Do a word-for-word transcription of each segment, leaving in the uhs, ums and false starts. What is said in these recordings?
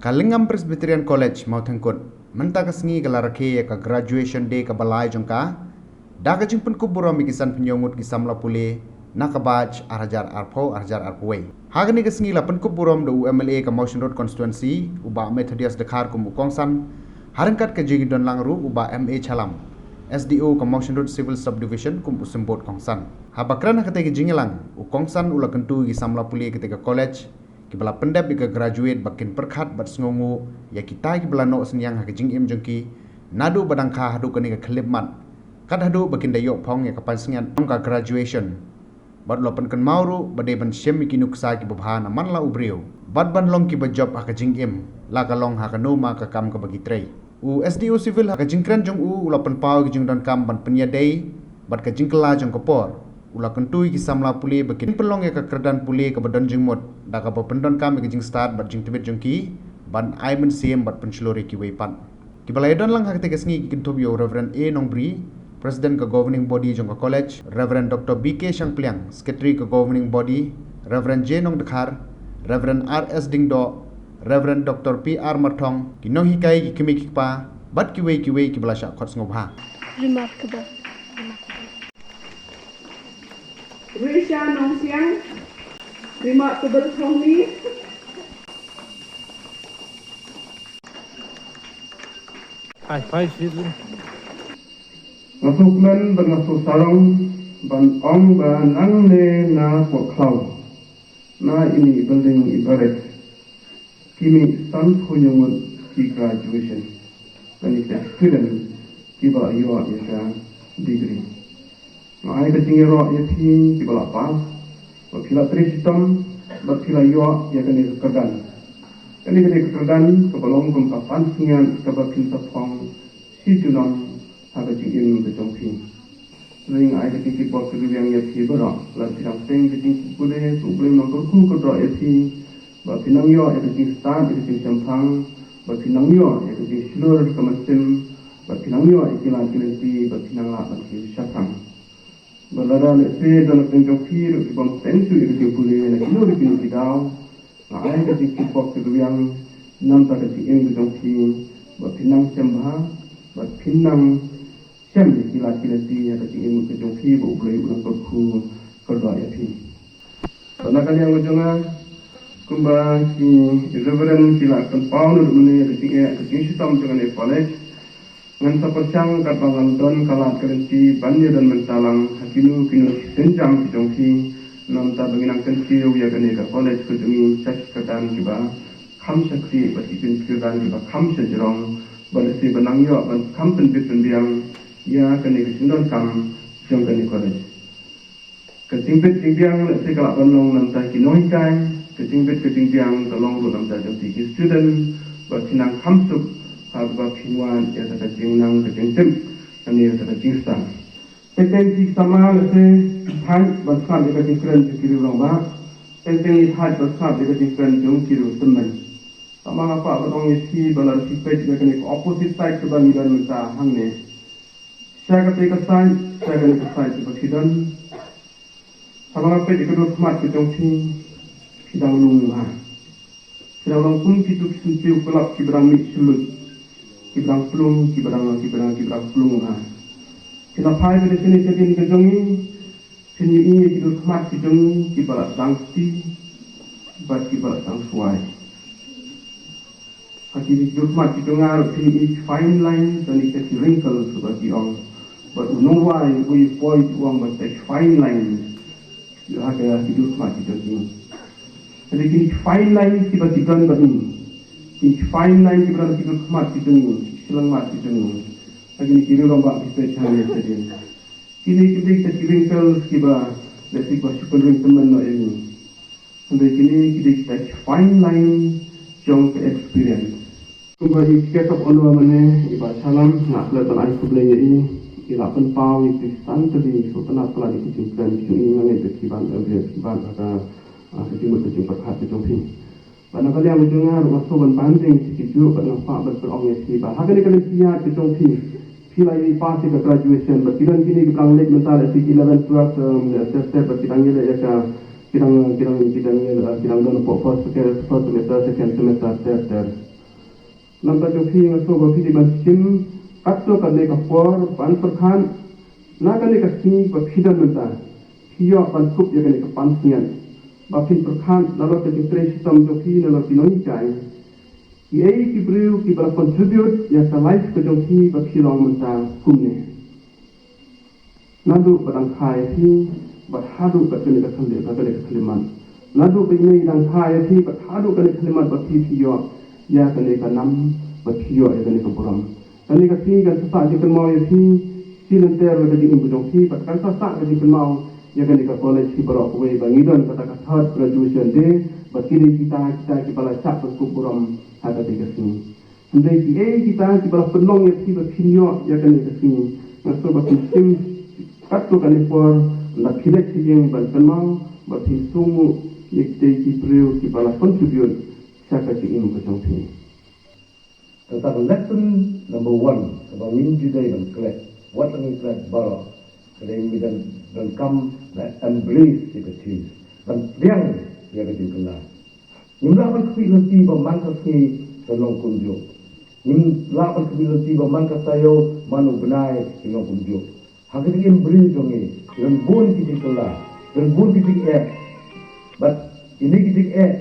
Ka Lyngngam Presbyterian College, Mawthengkut, mynta ka sngi ka la rakhe ïa ka Graduation Day kaba lai jong ka, da ka jingpynkup burom ïa ki san phew ngut ki samla pule na ka batch ar hajar arphew, ar hajar arphew wei. Ha kane ka sngi la pynkup burom da u M L A ka Mawshynrut Constituency, u Bah Methodius Dkhar kum u kongsan, ha ryngkat ka jingdon lang ruh u Bah M A Chalam, S D O ka Mawshynrut Civil Subdivision kum u symbud kongsan. Haba kren ha katei ka jingïalang, u kongsan u la kyntu ïa ki samla pule katei ka college, kiba la pyndep ïa ka graduate ba kin pyrkhat bad sngewnguh ïa kita kiba la noh synñiang ha ka jingim jong ki, naduh ba dang kha haduh kane ka khyllipmat, kat haduh ba kin da ïoh phong ïa ka pansngiat jong ka graduation. Bad u la pynkynmaw ruh ba dei ban shim ïa ki nuksa kiba bha na man la u briew bad ban long kiba jop ha ka jingim, la ka long ha kano ma ka kam kaba ki trei. U S D O Civil ha ka jingkren jong u u la pynpaw ïa ka jingdonkam ban pynïadei bad ka jingkylla jong ka por. U la kyntu ïa ki samla pule ba kin pynlong ïa ka kyrdan pule kaba don jingmut, da kaba pyndonkam ïa ka jingstad bad jingtbit jong ki ban ai mynsiem bad pynshlur ïa kiwei pat. Kiba la ïadon lang ha katei ka sngi ki kynthup ïa u Reverend A Nongbri, President ka Governing Body jong ka College, Reverend Doctor B K Shangpliang, Secretary ka Governing Body, Reverend J Nongdkhar, Reverend R S Diengdoh, Reverend Doctor P R Marthong, ki nonghikai, ki kmie ki kpa bad kiwei kiwei kiba la shah khot sngewbha. Remarkable. Remarkable. Risha Nongsiang, Remarkable Thongni. Ai, phai shi. Nga sngewkmen bad nga sngewsarong ban ong ba nangne na Pohkhlaw, na ine i building i barit, ki mih sanphew ngut ki graduation, lane ki student kiba ïoh ïa ka degree. Nga ai ka jingïaroh ïa phi kiba la pass, ba phi la trei shitom bad phi la ïoh ïa kane ka kyrdan. Kane, kane ka kyrdan kaba long kum ka pansngiat kaba phin sa phong shi junom ha ka jingim ka jong phi. Nga ai ka jingkyrkhu kyrdoh ïa phi baroh, lada phi dang pdiang ka jingkyrkhu, U Blei un nang kyrkhu kyrdoh ïa phi, ba phin nang ïoh ïa ka jingstad, ïa ka jingshemphang, ba phin nang ïoh ïa ka jingshlur ka mynsiem, ba phin nang ïoh ïa ki lad ki lynti, ba phin nang lah ban kiew shaphrang. Bad lada lehse don na pdeng jong phi ruh ki bym sngewthuh ïa ka jingpule na kino kino ki daw, nga ai ka jingkyrkhu kyrdoh na ka bynta ka jingim ka jong phi, ba phin nang shem bha, ba phin nang shem ïa ki lad ki lynti ha ka jingim ka jong phi, ba U Blei un nang kyrkhu kyrdoh ïa phi. Bad na ka liang ka jong nga, kumba ki Reverend ki la pynpaw naduh mynne ïa ka jingeh ka jingshitom jong kane ka college, ngan sa pyrshang katba ngan don ka lad ka lynti ban ïadon mynta lang ha kino kino ki sienjam ki jong phi, namar ba ngi nang kyntiew ïa kane ka college ka jong ngi sha ki kyrdan kiba kham shakri bad ki kyrdan kiba kham shajrong, bad lehse ban nang ïoh ban kham pynbit pynbiang ïa kane ka jingdonkam jong kane ka college. Ka jingbit jingbiang lehse ka lah ban long na ka bynta ki nonghikai, ka jingbit ka jingbiang ka long ruh na ka bynta jong ki student, ba phin nang kham suk haba phin wad ïa ka jingnang ka jingtip lane ïa ka jingstad. Teng teng ki samla lehse ki thait ban sngap ïa ka jingkren jong ki riew rangbah, teng teng ki thait ban sngap ïa ka jingkren jong ki riew tymmen. Tangba nga kwah ban ong ïa phi ba lada phi peit ïa kane ka opposite side kaba ngi don mynta hangne, sha katei ka side, sha kane ka side kaba phi don, haba nga peit ïa ka dur khmat ka jong phi, phi dang lung bha. Phi dang long kum kito ki syntiew kulap kiba dang mih shluit, kiba dang plung, kiba dang, kiba dang, kiba dang plung bha. Phi la phai beit shane shadien ka jong ngi, phin ïohi ïa ki dur khmat ki jong ngi kiba la dang kti bad kiba la dang swai. Ha ki dur khmat ki jong nga ruh phin ïohi ki fine lines lane kita ki wrinkles ba ki ong. Bad u nongrwai uba ïa poi u ong ba kita ki fine lines. Ïa ha ki dur khmat ki jong ngi. Hynrei kine ki fine lines kiba ki don bad ngi, kine ki fine lines kiba don ha ki dur khmat ki jong ngi, ki shyllangmat ki jong ngi, ha kine ki riew rangbah ki peit hangne shadien. Kine ki dei kita ki wrinkles kiba lehse kiba shu pynring tymmen noh ïa ngi. Hynrei kine ki dei kita ki fine line jong ka experience. Kumba i Guest of Honour mynne, i Bah Chalam, nga klet ban ai khublei ïa i, i la pynpaw ïa ki san tylli ki sngewtynnat palat ïa ki jingkren ki jong i, nga ngeit ba ki ban upgrade, ki ban ha ka, ah, ka jingmut ka jingpyrkhat ka jong phi. Bad na ka liang ka jong nga ruh nga sngewbha ban ban jingkyrkhu bad nga kwah ban pynong ïa phi ba ha kane ka lynti ïaid ka jong phi, phi la ïoh pass ïa ka graduation, bad ki don kine kiba dang leit mynta lehse eleven, twelve, um, ter ter, bad ki dang ïaleh ïa ka, ki dang, ki dang, ki dang, ki dang don hapoh first, second, first semester, second semester, ter ter. Namar jong phi nga sngew ba phi dei ban shim katto katne ka por ban pyrkhat na kane ka sngi ba phi don mynta, phi ïoh ban kup ïa kane ka pansngiat ba phin pyrkhat nalor ka jingtrei shitom jong phi nalor ki nonghikai. Kiei ki briew kiba la contribute ïa ka life ka jong phi ba phi long mynta kumne. Naduh ba dang kha ïa phi bad haduh kat kane ka khyllipmat, kat kane ka khyllipmat. Naduh ba i mei dang kha ïa phi bad haduh kane ka khyllipmat ba phi phi ïoh ïa kane ka nam, ba phi ïoh ïa kane ka burom. Kane ka sngi kan sa sah jingkynmaw ïa phi shi lynter na ka jingim ka jong phi bad kan sa sah ka jingkynmaw ïa kane ka college hi baroh kawei ba ngi don kata ka third graduation day bad kine kita kita kiba la shah ban kup burom ha kata ka sngi. Hynrei kiei kita kiba la pynlong ïa phi ba phin ïoh ïa kane ka sngi. Nga sngew ba phin shim katto katne por lada phi leit sha ïing ban kynmaw ba phin sngewnguh ïa kitei ki briew kiba la contribute sha ka jingim ka jong phi. Kata ka lesson number one kaba ngin ju dei ban klet wat la ngin klet baroh ka dei ngi dang donkam ban embrace ïa ka change, ban pdiang ïa ka jingkylla. Ngim lah ban khmih lynti ba man ka sngi kan long kumjuh. Ngim lah ban khmih lynti ba man ka taïew, man u bnai kan long kumjuh. Ha ka jingim briew jong ngi, ngi don bun ki jingkylla, don bun ki jingeh. Bad kine ki jingeh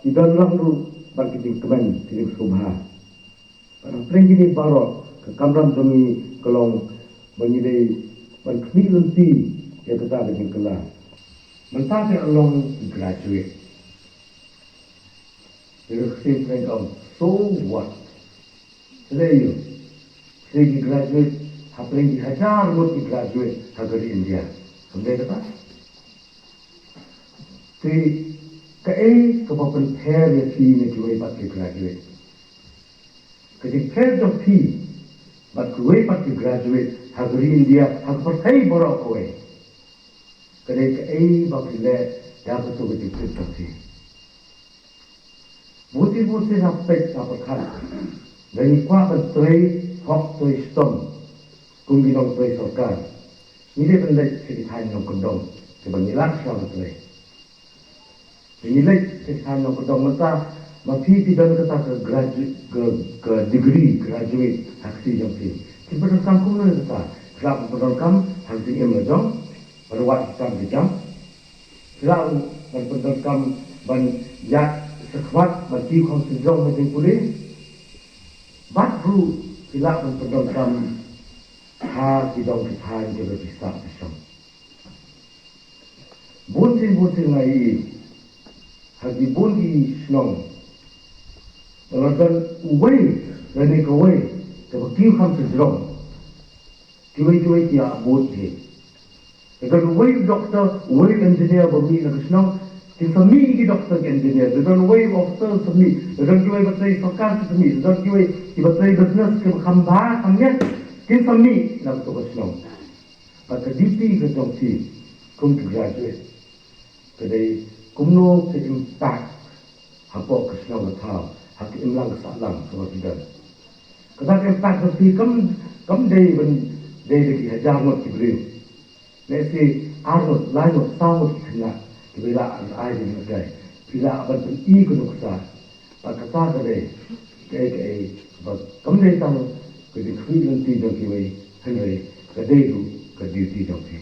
ki don lang ruh bad ki jingkmen, ki jingsngewbha. Bad hapdeng kine baroh ka kamram jong ngi ka long ba ngi dei ban khmih lynti ïa kata ka jingkylla. Mynta phi long graduate. Ïa ka ktien phareng ka ong, so what? Sdei ïa u. Sdei ki graduate hapdeng ki hajar ngut ki graduate ha ka ri India. Kam dei kata? Te kaei kaba pynpher ïa phi na kiwei pat ki graduate? Ka jingpher jong phi bad kiwei pat ki graduate ha ka ri India, ha ka pyrthei baroh kawei, ka dei kaei ba phi leh da kato ka jingtip jong phi. Bun sien bun sien nga peit nga pyrkhat, lada ngi kwah ban trei hok trei shitom kum ki nongtrei sorkar, ngi dei ban leit sha ki thaiñ nongkyndong kiba ngi lah shuwa ban trei. Te ngi leit sha ki thaiñ nongkyndong mynta, ma phi phi don kata ka gradu-, ka, ka degree graduate ha ka ksiew jong phi, phin pyndonkam kumno ïa kata? Phi lah ban pyndonkam ha ka jingim la jong, ban wad ki kam ki jam. Phi lah ban pyndonkam ban ïaid shakhmat, ban kiew kham syrjong ha jingpule. Bad ruh phi lah ban pyndonkam ha ki dong ki thaiñ kiba phi sah phi shong. Bun sien bun sien nga ïohi ha ki bun ki shnong, ba la don uwei lane kawei kaba kiew kham syrjong. Kiwei kiwei ki ïa bud hi. Lada don uwei u doktor, uwei u engineer ba mih na ka shnong, kin sa mih ki doktor ki engineer. Lada don uwei u officer sa mih. Lada don kiwei ba trei sorkar ki sa mih. Lada don kiwei kiba trei business kiba kham bha kham miat, kin sa mih na kato ka shnong. Bad ka duty ka jong phi kum ki graduate ka dei kumno phi impact hapoh ka shnong ka thaw, ha ka imlang ka sahlang kaba phi don. Kata ka impact jong phi kam, kam dei ban dei da ki hajar ngut ki briew. Lehse ar ngut, lai ngut, saw ngut ki khynnah kiba lah ban ai jingmyntoi. Phi lah ban pyni ka nuksa. Bad kata ka dei kaei kaei ba kam dei tang ka jingkhmih lynti jong kiwei, hynrei ka dei ruh ka duty jong phi.